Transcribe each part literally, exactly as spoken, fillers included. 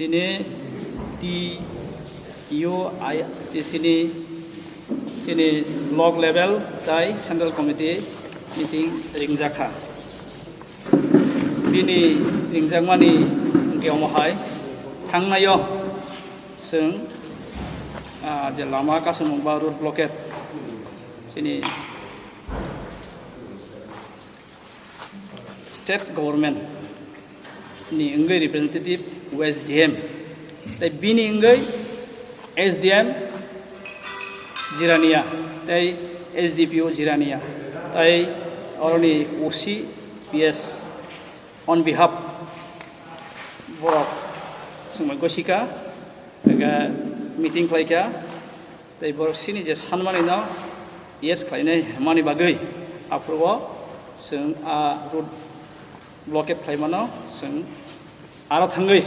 Tini T U I T C ni chini block level tai central committee meeting ringjakha. Bini ringjakmani hwnkhe omo hai thangnaio chwng, ah, je lama kasamung ba road blockade chini state government ni wngwi representative S D M, tei bini wngwi S D M Jirania tei S D P O Jirania tei oroni O C P S on behalf borok swngbai gosika, meeting khlaika. Tei borok sini je sanmani no yes khlainai hwnmani bagwi aphuru o chwng a road blockade khlaimano chwng aro thangwi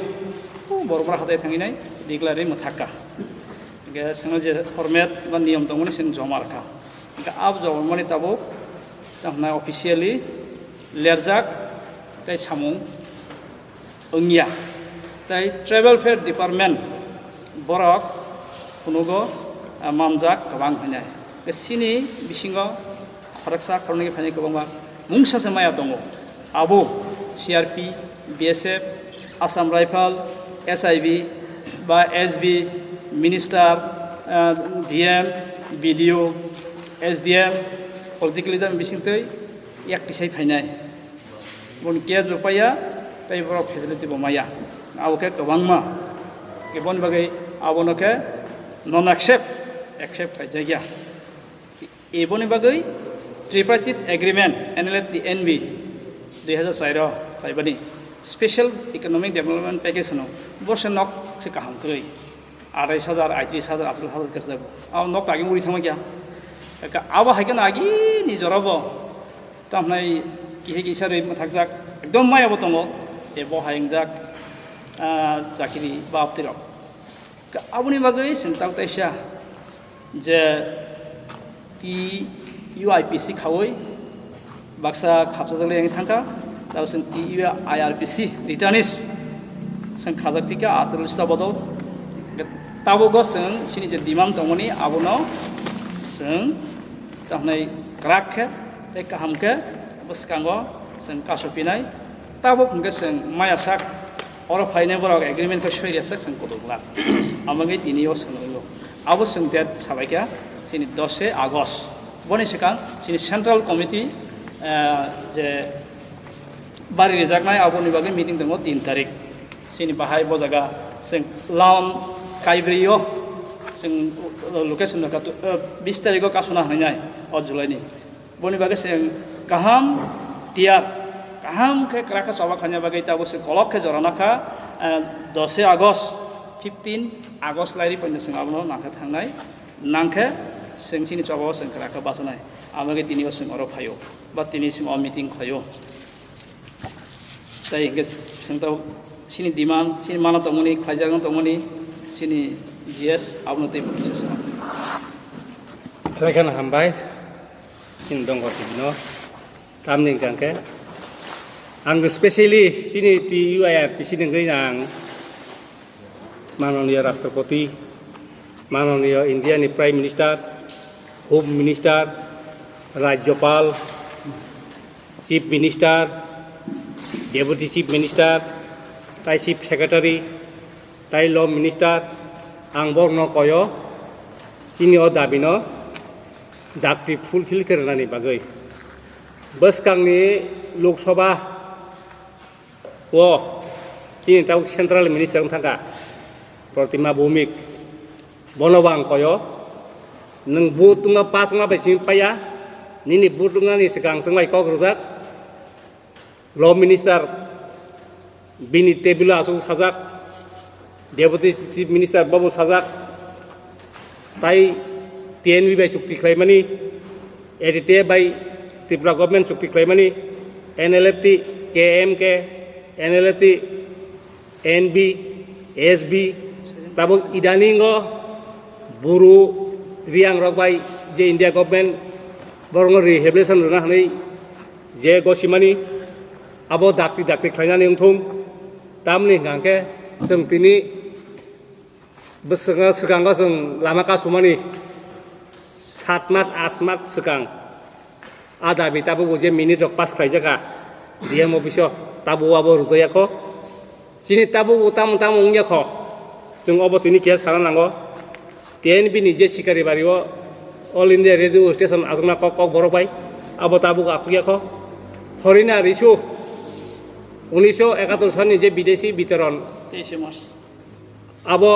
o Boromra hatai thanginai declare ri mwthakka. Hwnkhe chwngno je format ba niyom tongmani chwng joma rwkha. Hwnkhe abo joma rwmani tabuk tamo hwnai officially lerjak tei samung wngya. Tei Tribal Welfare Department borok phunugo, ah, manjak kwbang hwnwi. Tei chini bisingo khoroksa khoroknwi phainai kwbangma mungsa se maya tongo. Abo C R P, B S F, Assam Rifle, S I B ba S B, Minister, ah, D M, B D O, S D M, political leader bisingtwi yak tisai phainai. Boni case bo paiya, tei borok facility bo maya. Abo khe kwbangma. Khe boni bagwi abono khe non accept, accept khlaijakya. Eboni bagwi tripartite agreement, N L F T N B, dui hazar char o khlaibani special economic development package hwno, bo se nok se kaham kwrwi. Atais hajar, aitris hajar, aitris hajar kwrwkjago. Abo nok agi uri thangma kya. Abo hai kheno agini jorabo tamhnai kisa kisa rwi mwthakjak, ekdom maya bo tongo. Ebo hai wngjak, ah, chakiri ba aptirok. Aboni bagwi chwng tak taisa je T U I P C khaui baksa khapsajak le thangkha, tabo chwng T U I R P C returnees chwng khajak phika atorlista bodol. Tabuk o chwng chini je demand tongmani abono chwng tamhnai kwrak khe tei kaham khe bwskango chwng kasupinai. Tabuk hwnkhe chwng maya sak oro phainai borok agreement khe soi rwsak chwng kutung glak. Amagwi tini o chwng nukgo. Abo chwng date salaikha chini dose August. Boni swkang chini Central Committee, eh, je bari rijaknai aboni bagwi meeting tongo tin tarik. Chini bahai bo jaga chwng lawn kaibrwi o chwng location no katu, eh, bis tarik o kasuna hwnwi nai o July ni. Boni bagwi chwng kaham tiyar, kaham khe kwrak khe choba khaina bagwi tabuk se kolok khe jorana kha, eh, dose August, fifteen August lairi poino chwng abono nangkhe thangnai, nangkhe chwng chini choba o chwng kwrak khe bachanai. Amo khe tini o chwng oro phaio, ba tini chwng o meeting khlaio. Tei hwnkhe chwng tabuk chini demand, chini mana tongmani, khlaijak wng tongmani, chini G S abono tei bo kisa swnam. Belai kheno hambai. Chini Dongor T V no tamni hwnkha khe ang specially chini T U I R P C ni wngwi ang manoniya Rashtrapati, manoniya India ni Prime Minister, Home Minister, Rajyapal, Chief Minister, Deputy Chief Minister, tai Chief Secretary, tai Law Minister, ang borokno koyo chini o dabi no dakti fulfill khe rwnani bagwi. Bwskangni Lok Sabha o chini tabuk Central Minister wng thangkha Pratima Bhowmik, bono bo ang koyo, nwng vote wngma pass wngma bai simi paiya, nini vote wngnani swkang chwng bai kok rwjak. Law Minister bini table o aswk sajak, Deputy Chief Minister bobo sajak, tai T N V bai chukti khlaimani, A D T F bai Tripura Government chukti khlaimani, N L F T, K M K, N L F T, N B, S B, tabuk idaningo buru riyang rok bai je India government borokno rehabilitation rwna hwnwi je gosimani abo dakti dakti khlainani wngthung, tamni hwnkha khe Chwng tini bwswkno swkango chwng lama kasumani sat mas, ach mas swkang a dabi tabuk bo je minute rok pass khlaijak a D M office o, tabuk abo rwjak ya kho. Chini tabuk bo tamo tamo wngya kho, chwng obo tini keha sana nango. T N B ni je Sikari bari o All India Radio Station achukna kok, kok borok bai, abo tabuk achuk ya kho. Horina Risu, unisho ekatur sani je bidesi bitoron, teishe March. Abo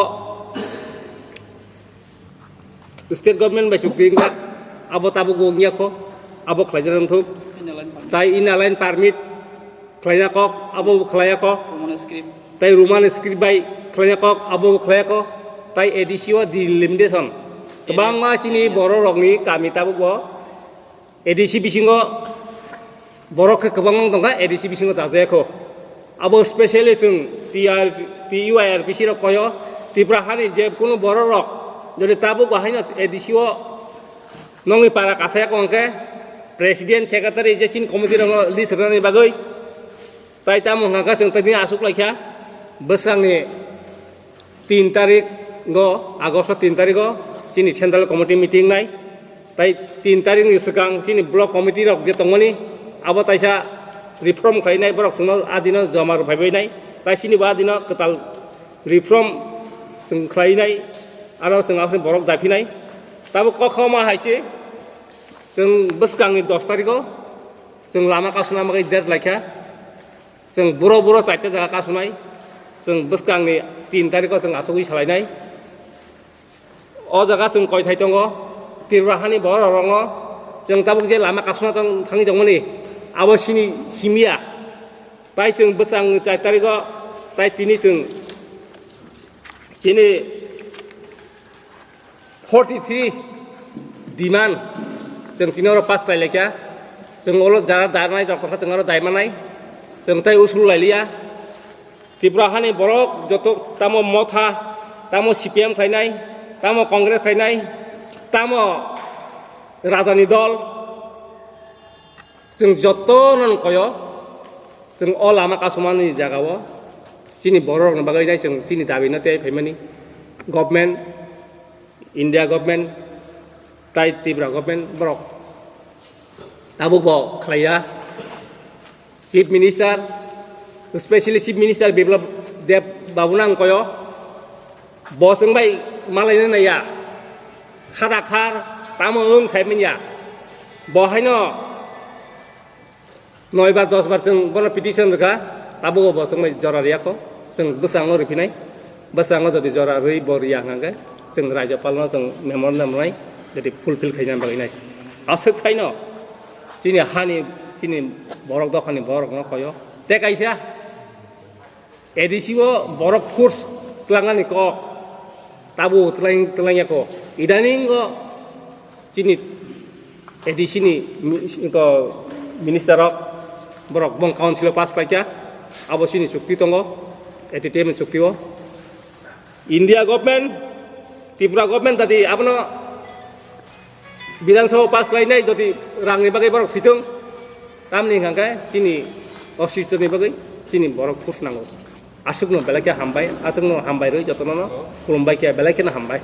state government bai chukti wngkha, abo tabuk bo wngya kho, abo khlaina wngthok. Inner line permit. Tai inner line permit khlaina kok, abo bo khlaiya kho. Roman script. Tai Roman script bai khlaina kok, abo bo khlaiya kho. Tai A D C o delimitation. Kwbangma chini borok rokni kami tabuk bo A D C bisingo borok khe kwbangma wng tongkha, A D C bisingo dajaya kho. Abo specially chwng T R, T U I R P C rok koyo, Tripura hani je kunu borok rok jodi tabuk bo haino A D C o nongni para kasaya kho hwnkhe, president, secretary je chini committee rokno list rwnani bagwi, tai tamo hwnkha khe chwng tini aswk laikha, bwskangni tin tarik o, August o tin tarik o chini central committee meeting nai. Tai tin tarik ni swkang chini block committee rok je tongmani, abo taisa reform khlainai, borok chwngno a dino joma rw phaibainai. Tai chini bo a dino kwtal reform chwng khlainai, aro chwng aswk borok daphinai. Tabuk kokhoma hai se chwng bwskangni dos tarik o chwng lama kasuna bagwi date laikha. Chwng buro buro chaita jaga kasunai, chwng bwskangni tin tarikho chwng asugwi salainai. O jaga chwng koithai tongo, Tripura hani borok rokno chwng tabuk je lama kasuna tong-, thangwi tongmani, abo sini simiya. Tai chwng bwskang char tarikho, tai tini chwng chini forty three demand chwng tini oro pass khlai laikha. Chwng olo jara darnai rok tongkha, chwng oro dai manai. Chwng tai usul lai liya. Tripura hani borok joto tamo motha, tamo C P M khlainai, tamo Congress khlainai, tamo rajani dol. Chwng jotono koyo, chwng o lama kasumani jagao chini bororokni bagwi nai chwng chini dabino tei phaimani government, India government, tai Tripura government borok tabuk bo khlaiya. Chief Minister, specially Chief Minister Biplab Deb babuno ang koyo, bo chwng bai malaina naiya, khada khar tamo wng sai manya, bo haino noi bar dos bar chwng bono petition rwkha, tabuk bo chwng bai jora riyakho, chwng bwskango rwphinai, bwskango jodi jora rwi bo riya hwnkhe chwng Rajyapalno chwng memorandum rwnai, jodi fulfill khaina bagwi nai. Aswk khaino chini hani, chini borok dophani borokno koyo. Tei kaisa A D C o borok force twlangnani kok, tabuk twlang-, twlangyakho. Idaningo chini A D C ni mi-, ko minister rok, borok bong council o pass khlaikha, abo chini chukti tongo, A T T M ni chukti o. India government, Tripura government tadi abono Bidhan Sabha pass khlainai jodi rangni bagwi borok sitwng, tamni hwnkha khe chini officer ni bagwi chini borok force nango. Aswkno belai khe hambai, aswkno hambai rwi jotono no khulumbai khe belai kheno hambai.